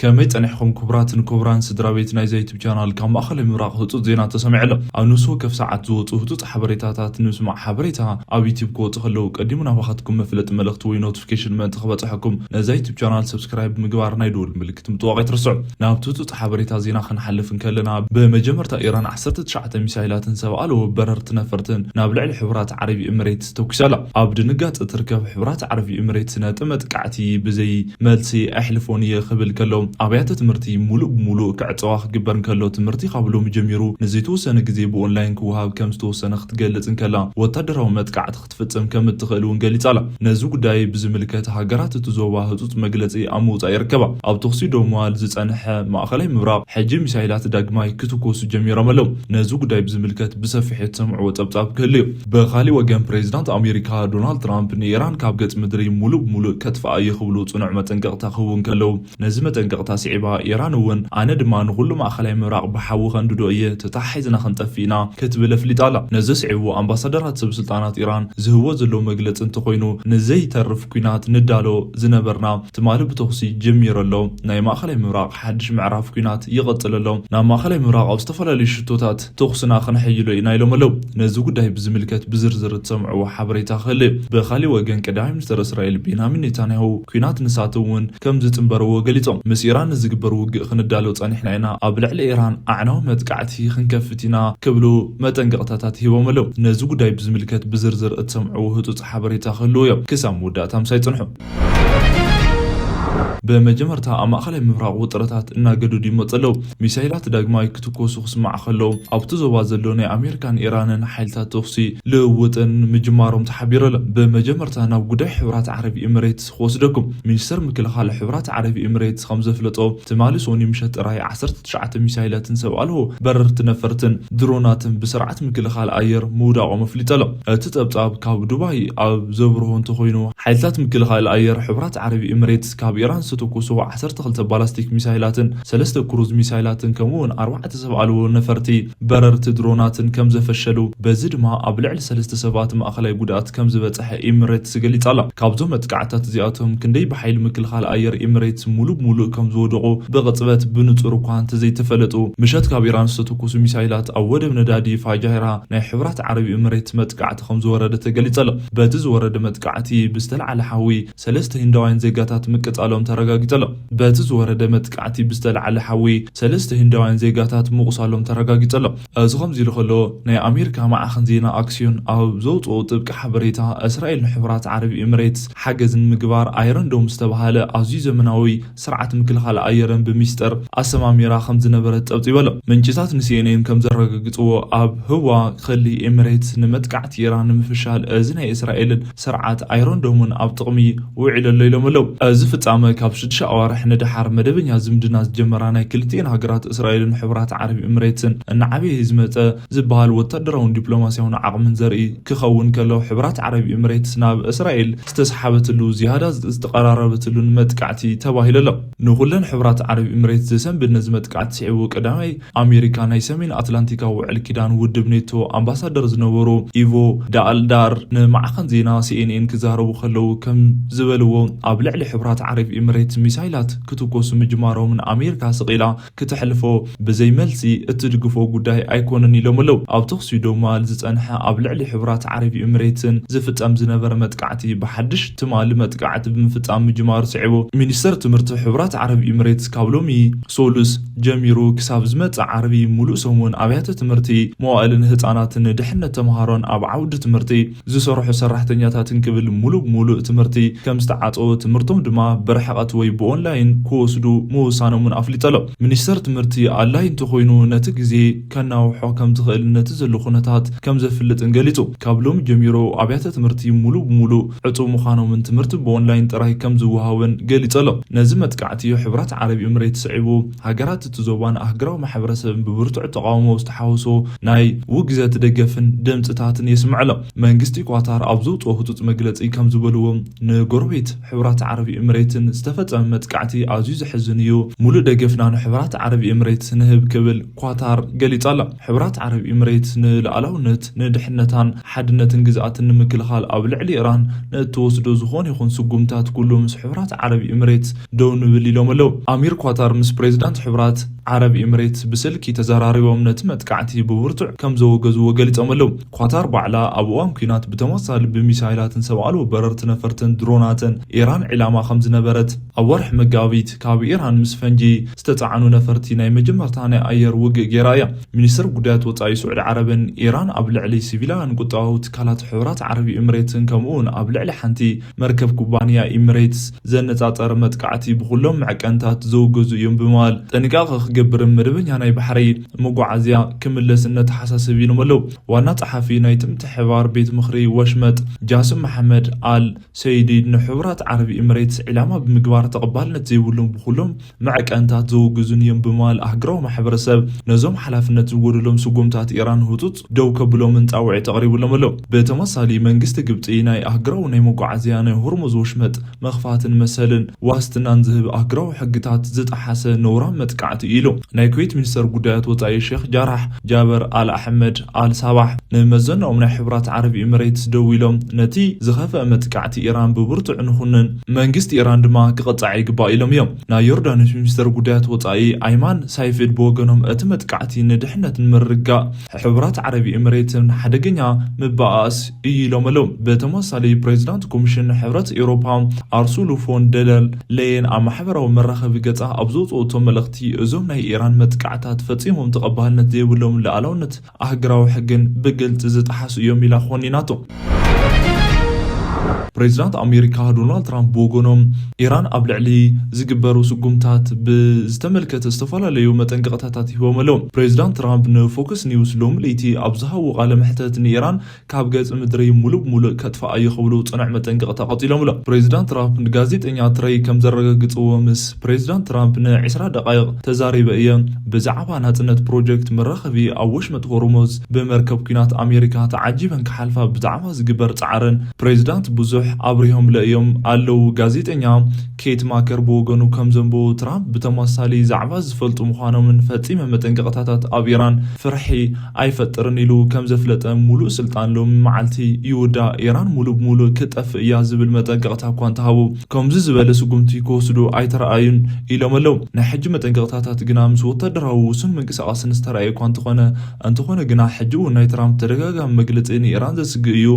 ከመይ ጸኒሕኩም ክቡራትን ክቡራን ስድራ ቤት ናይዛ ዩቱብ ቻናል? ካብ ማእኸላይ ምብራቕ ህጹጽ ዜና ተሰሚዑ ኣሎ። ኣብ ንሱ ወከፍ ሰዓት ዝወጹ ህጹጽ ሓበሬታታት ንምስማዕ ሓበሬታ ኣብ ዩቱብ ክወጹ ከለዉ ቀዲሙ ናባኻትኩም መፍለጢ መልእኽቲ ወይ ኖቲፊኬሽን ምእንቲ ክበጽሐኩም ነዛ ዩቱብ ቻናል ሰብስክራይብ ምግባር ናይ ደወል ምልክት ምጥዋቕ ኣይትርስዑ። ናብቲ ህጹጽ ሓበሬታ ዜና ክንሓልፍ እንከለና ብመጀመርታ ኢራን ዓሰርተ ትሽዓተ ሚሳይላትን ሰብ ኣልቦ በረርቲ ነፈርትን ናብ ልዕሊ ሕቡራት ዓረብ ኤምሬትስ ተኩሳ ኣላ። ኣብ ድንጋጸ ትርከብ ሕቡራት ዓረብ ኤምሬትስ ነቲ መጥቃዕቲ ብዘይ መልሲ ኣሕልፎን እየ ክብል ከሎ ኣብያተ ትምህርቲ ሙሉእ ብሙሉእ ክዕጸዋ ክግበር እንከሎ ትምህርቲ ካብ ሎሚ ጀሚሩ ንዘይተወሰነ ግዜ ብኦንላይን ክወሃብ ከም ዝተወሰነ ክትገልጽ እንከላ ወታደራዊ መጥቃዕቲ ክትፍጽም ከም እትኽእል እውን ገሊጻ ኣላ። ነዚ ጉዳይ ብዝምልከት ሃገራት እቲ ዞባ ህጹጽ መግለጺ ኣብ ምውጻእ ይርከባ። ኣብ ተኹሲ ደው ምባል ዝጸንሐ ማእኸላይ ምብራቕ ሕጂ ሚሳይላት ዳግማይ ክትኮሱ ጀሚሮም ኣለዉ። ነዚ ጉዳይ ብዝምልከት ብሰፊሑ እትሰምዕዎ ጸብጻብ ክህሉ እዩ። ብኻሊእ ወገን ፕሬዚዳንት ኣሜሪካ ዶናልድ ትራምፕ ንኢራን ካብ ገጽ ምድሪ ሙሉእ ብሙሉእ ከጥፍኣ እዩ ክብሉ ጽኑዕ መጠንቀቕታ ክህቡ እንከለዉ ነዚ መጠንቀቕታ ስዒባ ኢራን እውን ኣነ ድማ ንኹሉ ማእኸላይ ምብራቕ ብሓዊ ከንድዶ እየ ተተሓሒዝና ክንጠፍእ ኢና ክትብል ኣፍሊጣ ኣላ። ነዚ ስዒቡ ኣምባሳደራት ሰብ ስልጣናት ኢራን ዝህብዎ ዘለዉ መግለጺ እንተኾይኑ ንዘይተርፍ ኲናት ንዳሎ ዝነበርና ትማሊ ብተኹሲ ጀሚሩ ኣሎ። ናይ ማእኸላይ ምብራቕ ሓድሽ ምዕራፍ ኲናት ይቕጽል ኣሎ። ናብ ማእኸላይ ምብራቕ ኣብ ዝተፈላለዩ ሽቶታት ተኹስና ክንሕይሎ ኢና ኢሎም ኣለዉ። ነዚ ጉዳይ ብዝምልከት ብዝርዝር እትሰምዕዎ ሓበሬታ ክህሉ እዩ። ብኻሊእ ወገን ቀዳማይ ሚኒስትር እስራኤል ቤንያሚን ኔታንያሁ ኲናት ንሳቶም እውን ከም ዝጽንበርዎ ገሊጾም። ምስ ኢራን ንዝግበር ውግእ ክንዳሎ ጸኒሕና ኢና። ኣብ ልዕሊ ኢራን ኣዕናዊ መጥቃዕቲ ክንከፍት ኢና ክብሉ መጠንቀቕታታት ሂቦም ኣለዉ። ነዚ ጉዳይ ብዝምልከት ብዝርዝር እትሰምዕዎ ህጹጽ ሓበሬታ ክህልዎ እዮም። ክሳብ መወዳእታ ምሳይ ጽንሑ። ብመጀመርታ ኣብ ማእኸላይ ምብራቕ ውጥረታት እናገደዱ ይመጹ ኣለዉ። ሚሳይላት ዳግማይ ክትኮሱ ክስማዕ ከሎ ኣብቲ ዞባ ዘሎ ናይ ኣሜሪካን ኢራንን ሓይልታት ተኹሲ ልውውጥን ምጅማሮም ተሓቢሩ ኣሎ። ብመጀመርታ ናብ ጉዳይ ሕቡራት ዓረብ ኤምሬትስ ክወስደኩም። ሚኒስተር ምክልኻል ሕቡራት ዓረብ ኤምሬትስ ከም ዘፍለጦ ትማሊ ሶኒ ምሸት ጥራይ ዓሰርተ ትሽዓተ ሚሳይላትን ሰብ ኣልቦ በረርቲ ነፈርትን ድሮናትን ብስርዓት ምክልኻል ኣየር ምውዳቖም ኣፍሊጡ ኣሎ። እቲ ጸብጻብ ካብ ዱባይ ኣብ ዘብርሆ እንተኾይኑ ሓይልታት ምክልኻል ኣየር ሕቡራት ዓረብ ኤምሬትስ ካብ ኢራን ዝተተኮሱ ዓሰርተ ክልተ ባላስቲክ ሚሳይላትን ሰለስተ ክሩዝ ሚሳይላትን ከምኡ እውን ኣርባዕተ ሰብ ኣልቦ ነፈርቲ በረርቲ ድሮናትን ከም ዘፈሸሉ በዚ ድማ ኣብ ልዕሊ ሰለስተ ሰባት ማእኸላይ ጉድኣት ከም ዝበጽሐ ኤምሬትስ ገሊጻ ኣላ። ካብዞም መጥቃዕታት እዚኣቶም ክንደይ ብሓይሊ ምክልኻል ኣየር ኤምሬትስ ሙሉእ ብሙሉእ ከም ዝወደቑ ብቕጽበት ብንጹር እኳ እንተዘይተፈለጡ ምሸት ካብ ኢራን ዝተተኮሱ ሚሳይላት ኣብ ወደብ ነዳዲ ፋጃይራ ናይ ሕቡራት ዓረብ ኤምሬትስ መጥቃዕቲ ከም ዝወረደ ተገሊጸ ኣሎ። በቲ ዝወረደ መጥቃዕቲ ብዝተለዓለ ሓዊ ሰለስተ ህንዳውያን ዜጋታት ምቅጻሎም ተረጋጊጸ ኣሎ። በቲ ዝወረደ መጥቃዕቲ ብዝተለዓለ ሓዊ ሰለስተ ህንዳውያን ዜጋታት ምቑሳሎም ተረጋጊጸ ኣሎ። እዚ ከምዚ ኢሉ ከሎ ናይ ኣሜሪካ ማዕኸን ዜና ኣክሲዮን ኣብ ዘውፅኦ ጥብቂ ሓበሬታ እስራኤል ንሕቡራት ዓረብ ኤምሬትስ ሓገዝ ንምግባር ኣይረን ዶም ዝተባሃለ ኣዝዩ ዘመናዊ ስርዓት ምክልኻል ኣየርን ብሚስጥር ኣሰማሚራ ከም ዝነበረት ጸብጺቡ ኣሎ። ምንጭታት ንሲኤንኤን ከም ዘረጋግጽዎ ኣብ ህዋ ከሊ ኤምሬትስ ንመጥቃዕቲ ኢራን ንምፍሻል እዚ ናይ እስራኤልን ስርዓት ኣይረን ዶምን ኣብ ጥቕሚ ውዒሉ ኣሎ ኢሎም ኣለዉ። እዚ ፍጻመ ካብ ሽዱሽተ ኣዋርሕ ንደሓር መደበኛ ዝምድና ዝጀመራ ናይ ክልቲኤን ሃገራት እስራኤልን ሕቡራት ዓረብ ኤምሬትስን እናዓበየ ዝመጸ ዝበሃል ወታደራውን ዲፕሎማሲያውን ዓቕምን ዘርኢ ክኸውን ከሎ ሕቡራት ዓረብ ኤምሬትስ ናብ እስራኤል ዝተሰሓበትሉ ዝያዳ ዝተቐራረበትሉን መጥቃዕቲ ተባሂሉ ኣሎ። ንኹለን ሕቡራት ዓረብ ኤምሬትስ ዘሰንብድ ነዚ መጥቃዕቲ ስዒቡ ቀዳማይ ኣሜሪካ ናይ ሰሜን ኣትላንቲካዊ ውዕል ኪዳን ውድብ ኔቶ ኣምባሳደር ዝነበሩ ኢቮ ዳኣልዳር ንማዕኸን ዜና ሲኤንኤን ክዛረቡ ከለዉ ከም ዝበልዎ ኣብ ልዕሊ ሕቡራት ዓረብ ኤምሬትስ ሚሳይላት ክትኮሱ ምጅማሮምን ኣሜሪካ ስቕ ኢላ ክተሕልፎ ብዘይ መልሲ እትድግፎ ጉዳይ ኣይኮነን ኢሎም ኣለዉ። ኣብ ተኹሲ ደው ምባል ዝጸንሐ ኣብ ልዕሊ ሕቡራት ዓረብ ኤምሬትስን ዝፍጸም ዝነበረ መጥቃዕቲ ብሓድሽ ትማሊ መጥቃዕቲ ብምፍጻም ምጅማሩ ስዒቡ ሚኒስተር ትምህርቲ ሕቡራት ዓረብ ኤምሬትስ ካብ ሎሚ ሶሉስ ጀሚሩ ክሳብ ዝመጽእ ዓርቢ ሙሉእ ሰሙን ኣብያተ ትምህርቲ መዋእልን ህጻናትን ንድሕነት ተምሃሮን ኣብ ዓውዲ ትምህርቲ ዝሰርሑ ሰራሕተኛታትን ክብል ሙሉእ ብሙሉእ ትምህርቲ ከም ዝተዓጸወ ትምህርቶም ድማ ብርሕቐት ወይ ብኦንላይን ክወስዱ ምውሳኖም እውን ኣፍሊጡ ኣሎ። ሚኒስተር ትምህርቲ ኣድላይ እንተኾይኑ ነቲ ግዜ ከናውሖ ከም ዝኽእል ነቲ ዘሎ ኩነታት ከም ዘፍልጥን ገሊጹ። ካብ ሎሚ ጀሚሩ ኣብያተ ትምህርቲ ሙሉእ ብሙሉእ ዕጹው ምዃኖምን ትምህርቲ ብኦንላይን ጥራይ ከም ዝወሃብን ገሊጹ ኣሎ። ነዚ መጥቃዕቲ ሕቡራት ዓረብ ኤምሬትስ ስዒቡ ሃገራት እቲ ዞባን ኣህጉራዊ ማሕበረሰብን ብብርቱዕ ተቓውሞ ዝተሓወሶ ናይ ውግዘት ደገፍን ድምጽታትን የስምዕ ኣሎ። መንግስቲ ኳታር ኣብ ዘውጽኦ ህጹጽ መግለጺ ከም ዝበልዎ ንጎረቤት ሕቡራት ዓረብ ኤምሬትን ዝተፈ ፈጸመ መጥቃዕቲ ኣዝዩ ዘሕዝን እዩ። ሙሉእ ደገፍና ንሕቡራት ዓረብ ኤምሬትስ ንህብ ክብል ኳታር ገሊጻ ኣላ። ሕቡራት ዓረብ ኤምሬትስ ንሉዓላውነት፣ ንድሕነታን ሓድነትን ግዝኣትን ንምክልኻል ኣብ ልዕሊ ኢራን ንእትወስዶ ዝኾነ ይኹን ስጉምታት ኩሉ ምስ ሕቡራት ዓረብ ኤምሬትስ ደው ንብል ኢሎም ኣለዉ። ኣሚር ኳታር ምስ ፕሬዚዳንት ሕቡራት ዓረብ ኤምሬትስ ብስልኪ ተዘራሪቦም ነቲ መጥቃዕቲ ብብርቱዕ ከም ዘወገዝዎ ገሊጾም ኣለዉ። ኳታር ባዕላ ኣብ እዋን ኲናት ብተመሳሳሊ ብሚሳይላትን ሰብ ኣልቦ በረርቲ ነፈርትን ድሮናትን ኢራን ዒላማ ከም ዝነበረት ኣብ ወርሒ መጋቢት ካብ ኢራን ምስ ፈንጂ ዝተጻዕኑ ነፈርቲ ናይ መጀመርታ ናይ ኣየር ውግእ ገይራ እያ። ሚኒስትር ጉዳያት ወጻኢ ስዑዲ ዓረብን ኢራን ኣብ ልዕሊ ሲቪላውያን ቁጠባዊ ትካላት ሕቡራት ዓረብ ኤምሬትን ከምኡ እውን ኣብ ልዕሊ ሓንቲ መርከብ ኩባንያ ኤምሬትስ ዘነጻጸረ መጥቃዕቲ ብኩሎም መዐቀንታት ዘውገዙ እዮም ብምባል ጥንቃቐ ክገብርን መደበኛ ናይ ባሕሪ መጓዓዝያ ክምለስን ነተሓሳስብ ኢሎም ኣለዉ። ዋና ጸሓፊ ናይቲ ምትሕብባር ቤት ምኽሪ ወሽመጥ ጃስም መሓመድ ኣል ሰይዲ ንሕቡራት ዓረብ ኤምሬትስ ዒላማ ብምግባር ተቐባልነት ዘይብሉን ብኩሎም መዐቀንታት ዘውግዙን እዮም ብምባል ኣህግራዊ ማሕበረሰብ ነዞም ሓላፍነት ዝጎደሎም ስጉምታት ኢራን ህጹጽ ደው ከብሎምን ጻውዒት ኣቕሪቡሎም ኣሎ። ብተመሳሳሊ መንግስቲ ግብጺ ናይ ኣህግራዊ ናይ መጓዓዝያ ናይ ሆርሙዝ ወሽመጥ መኽፋትን መሰልን ዋስትናን ዝህብ ኣህግራዊ ሕግታት ዝጠሓሰ ነውራም መጥቃዕቲ እዩ ኢሉ። ናይ ኩዌት ሚኒስተር ጉዳያት ወጻኢ ሼክ ጃራሕ ጃበር ኣል ኣሕመድ ኣል ሳባሕ ንመዘናኦም ናይ ሕቡራት ዓረብ ኤምሬትስ ደው ኢሎም ነቲ ዝኸፍአ መጥቃዕቲ ኢራን ብብርቱዕ ንኹንን መንግስቲ ኢራን ድማ ክቕጻዕ ይግባእ ኢሎም እዮም። ናይ ዮርዳኖስ ሚኒስተር ጉዳያት ወጻኢ ኣይማን ሳይፍድ ብወገኖም እቲ መጥቃዕቲ ንድሕነት ንምርጋእ ሕቡራት ዓረብ ኤምሬትን ሓደገኛ ምብኣስ እዩ ኢሎም ኣለዉ። ብተመሳሳሊ ፕሬዚዳንት ኮሚሽን ሕብረት ኤውሮፓ ኣርሱሉ ፎን ደለር ለየን ኣብ ማሕበራዊ መራኸቢ ገጻ ኣብ ዘውፅኦቶ መልእኽቲ እዞም ናይ ኢራን መጥቃዕታት ፈጺሞም ተቐባልነት ዘይብሎም ልኣላውነት ኣህግራዊ ሕግን ብግልጺ ዝጠሓሱ እዮም ኢላ ኮኒናቶ። ፕሬዚዳንት ኣሜሪካ ዶናልድ ትራምፕ ብወገኖም ኢራን ኣብ ልዕሊ ዝግበሩ ስጉምታት ብዝተመልከተ ዝተፈላለዩ መጠንቀቕታታት ሂቦም ኣለዉ። ፕሬዚዳንት ትራምፕ ንፎክስ ኒውስ ሎሚ ለይቲ ኣብ ዝሃብዎ ቃለ መሕተት ንኢራን ካብ ገጽ ምድሪ ሙሉእ ብሙሉእ ከጥፍኣ እዩ ክብሉ ጽኑዕ መጠንቀቕታ ቀጺሎም ኣሎ። ፕሬዚዳንት ትራምፕ ንጋዜጠኛ ትረይ ከም ዘረጋግጽዎ ምስ ፕሬዚዳንት ትራምፕ ንዒስራ ደቓይቕ ተዛሪበ እየ። ብዛዕባ ናጽነት ፕሮጀክት መራኸቢ ኣብ ወሽመጥ ሆርሙዝ ብመርከብ ኲናት ኣሜሪካ ተዓጂበን ክሓልፋ ብዛዕባ ዝግበር ጻዕርን ፕሬዚዳንት ብዙሕ ኣብሪሆምለ እዮም ኣለዉ። ጋዜጠኛ ኬት ማከር ብወገኑ ከም ዘንበቦ ትራምፕ ብተመሳሳሊ ዛዕባ ዝፈልጡ ምዃኖምን ፈጺመ መጠንቀቕታታት ኣብ ኢራን ፍርሒ ኣይፈጥርን ኢሉ ከም ዘፍለጠ ሙሉእ ስልጣን ሎሚ መዓልቲ ይውዳእ፣ ኢራን ሙሉእ ብሙሉእ ክትጠፍእ እያ ዝብል መጠንቀቕታ እኳ እንተሃቡ ከምዚ ዝበለ ስጉምቲ ክወስዱ ኣይተረኣዩን ኢሎም ኣለዉ። ናይ ሕጂ መጠንቀቕታታት ግና ምስ ወታደራዊ ውሱን ምንቅስቓስ ዝተረኣየ እኳ እንተኾነ፣ እንተኾነ ግና ሕጂ እውን ናይ ትራምፕ ተደጋጋሚ መግለጺ ንኢራን ዘስግእ እዩ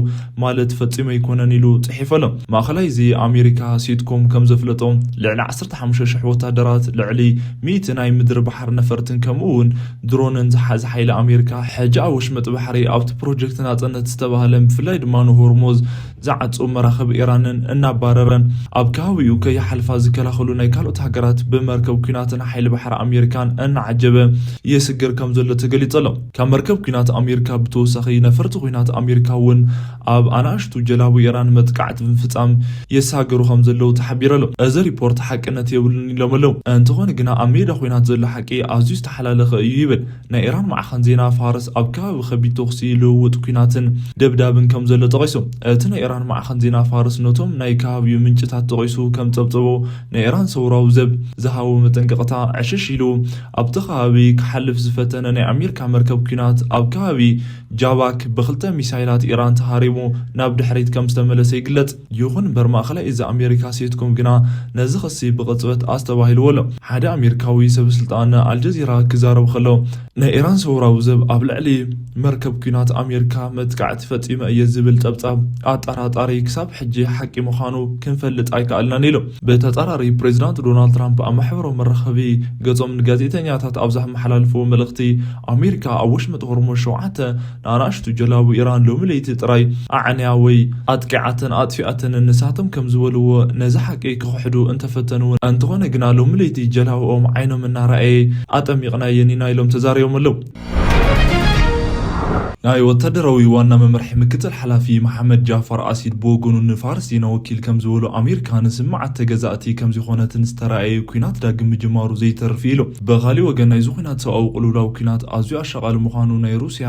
ማለት ፈጺሙ ኣይኮነን ኢሉ ጽሒፉ ኣሎ። ማእኸላይ እዚ ኣሜሪካ ሴትኮም ከም ዘፍለጦ ልዕሊ ዓሰርተ ሓሙሽተ ሽሕ ወታደራት፣ ልዕሊ ሚእቲ ናይ ምድሪ ባሕሪ ነፈርትን ከምኡ እውን ድሮንን ዝሓዘ ሓይሊ ኣሜሪካ ሕጂ ኣብ ወሽመጥ ባሕሪ ኣብቲ ፕሮጀክት ናጽነት ዝተባህለን ብፍላይ ድማ ንሆርሙዝ ዝዓጹ መራኽብ ኢራንን እናባረረን ኣብ ከባቢኡ ከይሓልፋ ዝከላኸሉ ናይ ካልኦት ሃገራት ብመርከብ ኲናትን ሓይሊ ባሕሪ ኣሜሪካን እናዓጀበ የስግር ከም ዘሎ ተገሊጹ ኣሎ። ካብ መርከብ ኲናት ኣሜሪካ ብተወሳኺ ነፈርቲ ኲናት ኣሜሪካ እውን ኣብ ኣናእሽቱ ጀላቡ ኢራን መጥቃዕቲ ብምፍጻም የሳግሩ ከም ዘለዉ ተሓቢሩ ኣሎ። እዚ ሪፖርት ሓቅነት የብሉን ኢሎም ኣለዉ። እንተኾነ ግና ኣብ ሜዳ ኲናት ዘሎ ሓቂ ኣዝዩ ዝተሓላለኸ እዩ ይብል። ናይ ኢራን ማዕኸን ዜና ፋርስ ኣብ ከባቢ ከቢድ ተኹሲ ልውውጥ ኲናትን ደብዳብን ከም ዘሎ ጠቒሱ። እቲ ናይ ኢራን ማዕኸን ዜና ፋርስ ነቶም ናይ ከባቢኡ ምንጭታት ጠቒሱ ከም ጸብጸቦ ናይ ኢራን ሰውራዊ ዘብ ዝሃቦ መጠንቀቕታ ዕሽሽ ኢሉ ኣብቲ ከባቢ ክሓልፍ ዝፈተነ ናይ ኣሜሪካ መርከብ ኲናት ኣብ ከባቢ ጃባክ ብክልተ ሚሳይላት ኢራን ተሃሪሙ ናብ ድሕሪት ከም ዝተመለሰ ይግለጽ። ይኹን እምበር ማእኸላይ እዚ ኣሜሪካ ሴትኮም ግና ነዚ ክሲ ብቕጽበት ኣስተባሂልዎ ኣሎ። ሓደ ኣሜሪካዊ ሰብ ስልጣን ንኣልጀዚራ ክዛረብ ከሎ ናይ ኢራን ሰውራዊ ዘብ ኣብ ልዕሊ መርከብ ኲናት ኣሜሪካ መጥቃዕቲ ፈጺመ እየ ዝብል ጸብጻብ ኣጠራጣሪ ክሳብ ሕጂ ሓቂ ምዃኑ ክንፈልጥ ኣይከኣልናን ኢሉ። ብተጻራሪ ፕሬዚዳንት ዶናልድ ትራምፕ ኣብ ማሕበራዊ መራኸቢ ገጾም ንጋዜጠኛታት ኣብ ዘመሓላልፍዎ መልእኽቲ ኣሜሪካ ኣብ ወሽመጥ ሆርሙዝ ሸውዓተ ንኣናእሽቱ ጀላቡ ኢራን ሎሚ ለይቲ ጥራይ ኣዕንያ ወይ ኣጥቂዓተን ኣጥፊኣተንን ንሳቶም ከም ዝበልዎ ነዚ ሓቂ ክኽሕዱ እንተፈተኑ እውን እንተኾነ ግና ሎሚ ለይቲ ጀላብኦም ዓይኖም እናረኣየ ኣጠሚቕናየን ኢና ኢሎም ተዛሪቦም ኣለዉ። ናይ ወታደራዊ ዋና መምርሒ ምክትል ሓላፊ መሓመድ ጃፋር ኣሲድ ብወገኑ ንፋርስ ዜና ወኪል ከም ዝበሎ፣ ኣሜሪካ ንስምዓት ተገዛእቲ ከም ዝኾነትን ዝተራእየ ኲናት ዳግም ምጅማሩ ዘይተርፍ ኢሉ። ብኻሊእ ወገን ናይዚ ኲናት ሰብኣዊ ቅልውላው ኲናት ኣዝዩ ኣሻቓሊ ምዃኑ ናይ ሩስያ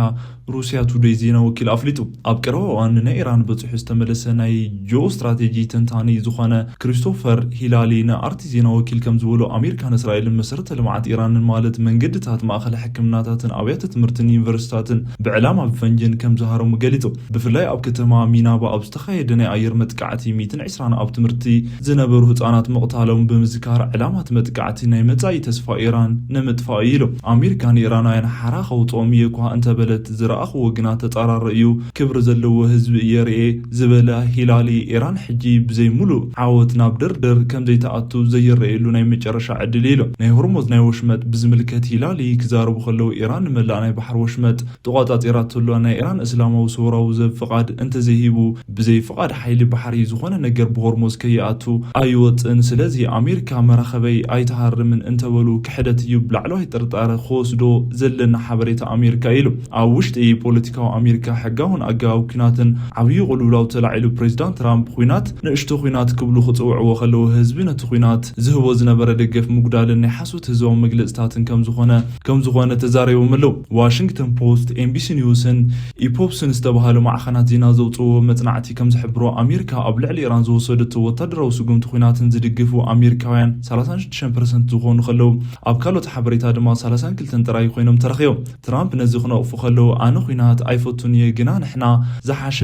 ሩስያ ቱዴይ ዜና ወኪል ኣፍሊጡ። ኣብ ቀረባ እዋን ንናይ ኢራን በፂሑ ዝተመለሰ ናይ ጂኦ ስትራቴጂ ተንታኒ ዝኾነ ክሪስቶፈር ሂላሊ ንኣርቲ ዜና ወኪል ከም ዝበሎ፣ ኣሜሪካን እስራኤልን መሰረተ ልምዓት ኢራንን ማለት መንገድታት፣ ማእኸል ሕክምናታትን ኣብያተ ትምህርትን ዩኒቨርሲታትን ብዕላማ ብፈንጅን ከም ዝሃረሙ ገሊጹ። ብፍላይ ኣብ ከተማ ሚናባ ኣብ ዝተኻየደ ናይ ኣየር መጥቃዕቲ ሚእትን ዕስራን ኣብ ትምህርቲ ዝነበሩ ህጻናት ምቕታሎም ብምዝካር፣ ዕላማ እቲ መጥቃዕቲ ናይ መጻኢ ተስፋ ኢራን ንምጥፋእ እዩ ኢሉ። ኣሜሪካ ንኢራናውያን ሓራ ከውጽኦም እየ እኳ እንተበለት፣ ዝረኣኽዎ ግና ተጻራሪ እዩ፣ ክብሪ ዘለዎ ህዝቢ እየ ርእየ ዝበለ ሂላሊ፣ ኢራን ሕጂ ብዘይ ሙሉእ ዓወት ናብ ድርድር ከም ዘይትኣቱ ዘይረኣየሉ ናይ መጨረሻ ዕድል እዩ ኢሉ። ናይ ሆርሙዝ ናይ ወሽመጥ ብዝምልከት ሂላሊ ክዛረቡ ከለዉ፣ ኢራን ንመላእ ናይ ባሕሪ ወሽመጥ ተቋጻጺራቶ ኣላ። ናይ ኢራን እስላማዊ ሰውራዊ ዘብ ፍቓድ እንተዘይሂቡ፣ ብዘይ ፍቓድ ሓይሊ ባሕሪ ዝኾነ ነገር ብሆርሙዝ ከይኣቱ ኣይወጽእን። ስለዚ ኣሜሪካ መራኸበይ ኣይትሃርምን እንተበሉ ክሕደት እዩ፣ ብላዕለዋይ ጥርጣረ ክወስዶ ዘለና ሓበሬታ ኣሜሪካ ኢሉ። ኣብ ውሽጢ ፖለቲካዊ ኣሜሪካ ሕጋውን ኣገባብ ኲናትን ዓብዪ ቅልውላው ተላዒሉ። ፕሬዚዳንት ትራምፕ ኲናት ንእሽቶ ኲናት ክብሉ ክጽውዕዎ ከለዉ፣ ህዝቢ ነቲ ኲናት ዝህቦ ዝነበረ ደገፍ ምጉዳልን ናይ ሓሶት ህዝባዊ መግለጽታትን ከም ዝኾነ ከም ዝኾነ ተዛሪቦም ኣለዉ። ዋሽንግተን ፖስት፣ ኤምቢሲ ኒውስን ኢፖፕስን ዝተባሃሉ ማዕኸናት ዜና ዘውፅዎ መጽናዕቲ ከም ዝሕብሮ፣ ኣሜሪካ ኣብ ልዕሊ ኢራን ዝወሰደቶ ወታደራዊ ስጉምቲ ኲናትን ዝድግፉ ኣሜሪካውያን ሰላሳ ሽዱሽተ ፐርሰንት ዝኾኑ ከለዉ፣ ኣብ ካልኦት ሓበሬታ ድማ ሰላሳን ክልተን ጥራይ ኮይኖም ተረኺቦም። ትራምፕ ነዚ ክነቕፉ ከለዉ፣ ኣነ ኲናት ኣይፈቱን እየ፣ ግና ንሕና ዝሓሸ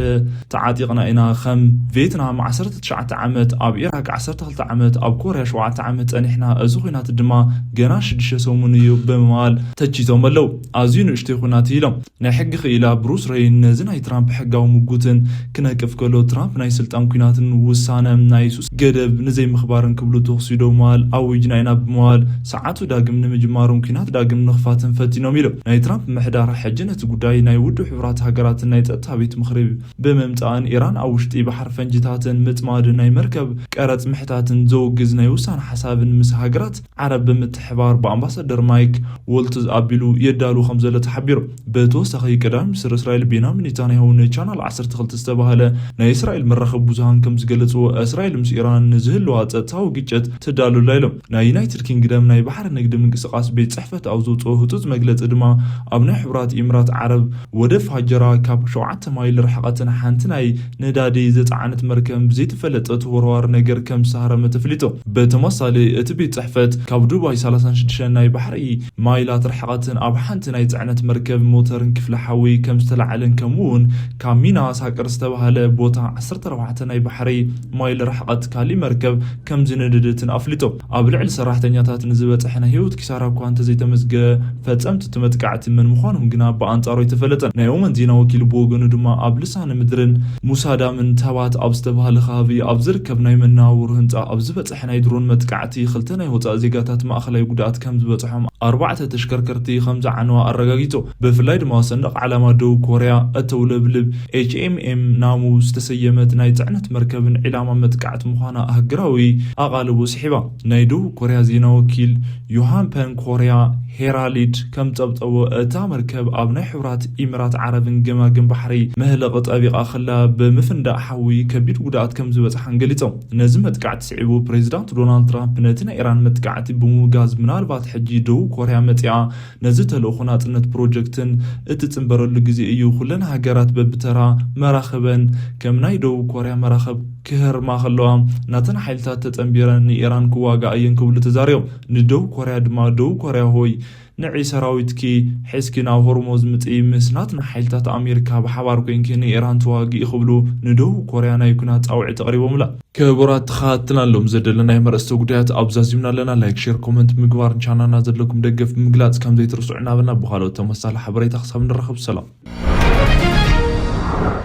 ተዓጢቕና ኢና። ከም ቬትናም ዓሰርተ ትሽዓተ ዓመት፣ ኣብ ኢራቅ ዓሰርተ ክልተ ዓመት፣ ኣብ ኮርያ ሸውዓተ ዓመት ጸኒሕና። እዚ ኲናት ድማ ገና ሽዱሽተ ሰሙን እዩ ብምባል ተቺቶም ኣለዉ። ኣዝዩ ንእሽተይ ኲናት እዩ ኢሎም። ናይ ሕጊ ክኢላ ብሩስ ረይን ነዚ ናይ ትራምፕ ሕጋዊ ምጉትን ክነቅፍ ከሎ፣ ትራምፕ ናይ ስልጣን ኲናትን ውሳነ ናይ ሱስ ገደብ ንዘይምኽባርን ክብሉ ተወሲዶ ምባል ኣዊጅና ኢና ብምባል፣ ሰዓቱ ዳግም ንምጅማሩን ኲናት ዳግም ንኽፋትን ፈቲኖም ኢሎም። ናይ ትራምፕ ምሕዳር ሕጂ ነቲ ጉዳይ ናይ ውድብ ሕቡራት ሃገራትን ናይ ጸጥታ ቤት ምኽሪ ብምምጻእን፣ ኢራን ኣብ ውሽጢ ባሕሪ ፈንጅታትን ምጽማድን ናይ መርከብ ቀረጽ ምሕታትን ዘውግዝ ናይ ውሳነ ሓሳብን ምስ ሃገራት ዓረብ ብምትሕባር ብኣምባሳደር ማይክ ዎልትዝ ኣቢሉ የዳሉ ከም ዘሎ ተሓቢሩ። ብተወሳኺ፣ ቀዳማይ ሚኒስትር እስራኤል ቤንያሚን ኔታንያሁ ንቻናል ዓሰርተ ክልተ ዝተባህለ ናይ እስራኤል መራኸቢ ብዙሃን ከም ዝገለጽዎ፣ እስራኤል ምስ ኢራን ንዝህልዋ ጸጥታዊ ግጭት ትዳሉ ኣላ ኢሎም። ናይ ዩናይትድ ኪንግደም ናይ ባሕሪ ንግዲ ምንቅስቓስ ቤት ጽሕፈት ኣብ ዘውጽኦ ህጹጽ መግለጺ ድማ፣ ኣብ ናይ ሕቡራት ኢምራት ዓረብ ወደብ ፋጀራ ካብ ሸውዓተ ማይል ርሕቐትን ሓንቲ ናይ ነዳዲ ዘጽዓነት መርከብ ብዘይተፈለጠ ተወርዋሪ ነገር ከም ዝተሃረመ ተፍሊጡ። ብተመሳሳሊ፣ እቲ ቤት ጽሕፈት ካብ ዱባይ ሰላሳ ሽዱሽተ ናይ ባሕሪ ማይላት ርሕቐትን ኣብ ሓንቲ ናይ ጽዕነት መርከብ ሞተርን ክፍሊ ሓዊ ከም ዝተላዕለን፣ ከምኡ እውን ካብ ሚና ሳቅር ዝተባህለ ቦታ ዓሰርተ ኣርባዕተ ናይ ባሕሪ ማይል ርሕቐት ካሊእ መርከብ ከም ዝነደደትን ኣፍሊጡ። ኣብ ልዕሊ ሰራሕተኛታት ንዝበጽሐ ናይ ህይወት ኪሳራ እኳ እንተዘይተመዝገበ፣ ፈጸምቲ እቲ መጥቃዕቲ መን ምዃኖም ግና ብኣንጻሩ ኣይተፈለጠን። ናይ ኦመን ዜና ወኪል ብወገኑ ድማ፣ ኣብ ልሳነ ምድርን ሙሳዳምን ታባት ኣብ ዝተባህለ ከባቢ ኣብ ዝርከብ ናይ መነባብሮ ህንጻ ኣብ ዝበጽሐ ናይ ድሮን መጥቃዕቲ፣ ክልተ ናይ ወጻኢ ዜጋታት ማእከላይ ጉድኣት ከም ዝበጽሖም፣ ኣርባዕተ ተሽከርከርቲ ከም ዝዓነዋ ኣረጋጊጹ። ብፍላይ ድማ ሰንደቕ ዓላማ ደቡብ ኮርያ እተውለብልብ ኤች ኤም ኤም ናሙ ዝተሰየመት ናይ ጽዕነት መርከብን ዒላማ መጥቃዕቲ ምዃና ኣህግራዊ ኣቓልቦ ስሒባ። ናይ ደቡብ ኮርያ ዜና ወኪል ዮሃን ፐን ኮርያ ሄራልድ ከም ጸብጸቦ፣ እታ መርከብ ኣብ ናይ ሕቡራት ኢምራት ዓረብን ገማግም ባሕሪ መህለቒ ጠቢቓ ከላ ብምፍንዳእ ሓዊ ከቢድ ጉድኣት ከም ዝበጽሓን ገሊጾም። ነዚ መጥቃዕቲ ስዒቡ፣ ፕሬዚዳንት ዶናልድ ትራምፕ ነቲ ናይ ኢራን መጥቃዕቲ ብምውጋዝ፣ ምናልባት ሕጂ ደቡብ ኮርያ መጺኣ ነዚ ተልእኾ ናጽነት ፕሮጀክትን እትጽንበረሉ ግዜ እዩ። ኩለን ሃገራት በብተራ መራኽበን ከም ናይ ደቡብ ኮርያ መራኽብ ክህርማ ከለዋ፣ ናተን ሓይልታት ተጸንቢረን ንኢራን ክዋግኣ እየን ክብሉ ተዛሪቦም። ንደቡብ ኮርያ ድማ፣ ደቡብ ኮርያ ሆይ፣ ንዒ ሰራዊትኪ ሒዝኪ ናብ ሆርሞዝ ምጺ፣ ምስ ናትና ሓይልታት ኣሜሪካ ብሓባር ኮይንኪ ንኢራን ተዋግኢ ክብሉ ንደቡብ ኮርያ ናይ ኲናት ጻውዒት ኣቕሪቦምላ። ክቡራት ተኸታተልቲ፣ ሎም ዘደለናዮም ኣርእስተ ጉዳያት ኣብዛዚምና ኣለና። ላይክ፣ ሼር፣ ኮመንት ምግባር፣ ቻናልና ዘለኩም ደገፍ ብምግላጽ ከም ዘይትርስዑ እናበልና፣ ብኻልኦት ተመሳሳሊ ሓበሬታ ክሳብ ንራኸብ፣ ሰላም።